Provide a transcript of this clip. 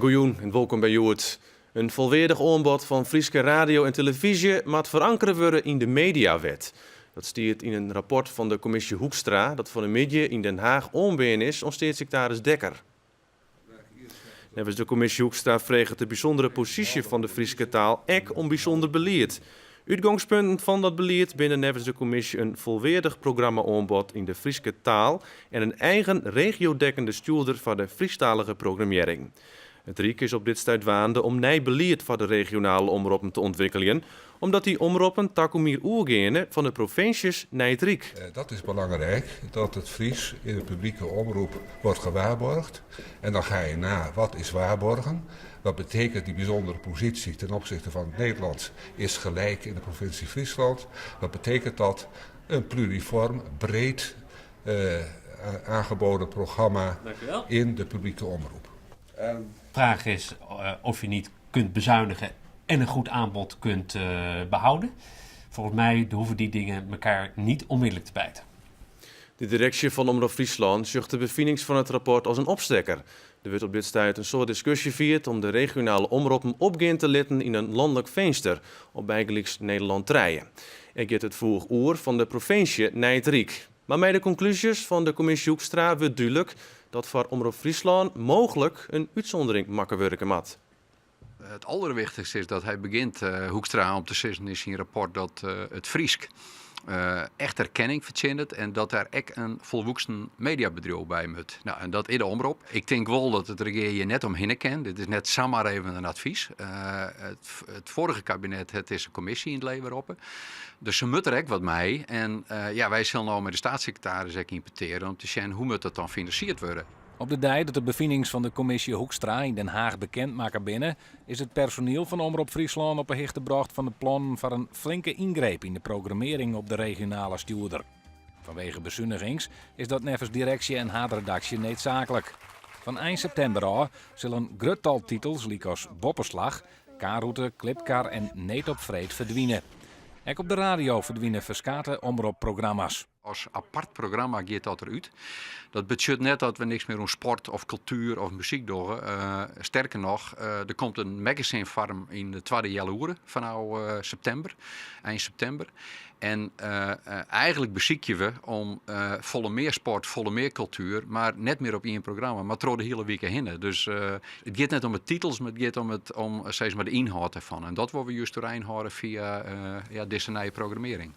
Goejûn en wolkom by Hjoed. In folweardich oanbod fan Fryske radio en telefyzje moat ferankere wurde yn de mediawet. Dat stiet yn in rapport fan de kommisje Hoekstra dat fan 'e middei yn Den Haach oanbean is oan steatssiktaris Dekker. Neffens de kommisje Hoekstra freget de bysûndere posysje fan de Fryske taal ek om bysûnder belied. Utgongspunten fan dat belied binne neffens de kommisje in folweardich programma-oanbod yn de Fryske taal en in eigen regiodekkende stjoerder foar de Frysktalige programmearring. It Ryk is op dit stuit dwaande om nij belied foar de regionale omroppen te ûntwikkeljen, omdat dy omroppen takom jier oergeane fan de provinsjes nei it Ryk. Dat is belangrijk, dat het Fries in de publieke omroep wordt gewaarborgd. En dan ga je na, wat is waarborgen? Wat betekent die bijzondere positie ten opzichte van het Nederlands is gelijk in de provincie Friesland? Wat betekent dat? Een pluriform, breed aangeboden programma in de publieke omroep. De vraag is of je niet kunt bezuinigen en een goed aanbod kunt behouden. Volgens mij hoeven die dingen elkaar niet onmiddellijk te bijten. De direksje fan Omrop Fryslân sjocht de befinings fan it rapport as in opstekker. Der wurdt op dit stuit in soad diskusje fierd om de regionale omroppen opgean te litten yn in lanlik finster, op bygelyks Nederlân trije. Ek giet it foech oer fan de provinsje nei it Ryk. Mar mei de konklúzjes fan de kommisje Hoekstra wurdt dúdlik dat foar Omrop Fryslân mooglik in útsûndering makke wurde moat. It alderwichtichste is dat hy begjint, Hoekstra, om te sizzen yn syn rapport dat it Frysk echt erkenning fertsjinnet en dat der ek in folwoeksen mediabedriuw by moat. Nou, en dat is de Omrop. Ik tink wol dat it regear hjir net omhinne kin. Dit is net samar even in advys. It foarige kabinet hat dizze kommisje yn it leven roppen. Dus se moat der ek wat mei. En ja, wy sille no mei de steatssekretaris ek yn petear om te sjen hoe moat dat dan finansierd wurde. Op de dei dat de befinings fan de kommisje Hoekstra yn Den Haach bekend makke binne, is it personiel fan Omrop Fryslân op 'e hichte brocht fan de plannen foar in flinke yngreep yn de programmearring op de regionale stjoerder. Fanwege besunigings is dat neffens direksje en haadredaksje needsaaklik. Fan ein septimber ôf sil in grut tal titels lykas Boppeslach, K-rûte, Klipkar en Need op Freed ferdwine. Ek op de radio ferdwine ferskate Omrop-programma's. As apart programma giet dat derút. Dat betsjut net dat we niks mear oan sport of kultuer of muzyk dogge. Sterker noch, der komt in magazinefoarm yn de twadde healoere fanôf septimber, ein septimber. En eigenlik besykje we om folle mear sport, folle mear kultuer, mar net mear op ien programma, mar troch de hiele wike hinne. Dus it giet net om de titels, mar it giet om, it, om sis mar, de ynhâld derfan. En dat wolle we just oerein hâlde fia ja, dizze nije programmearring.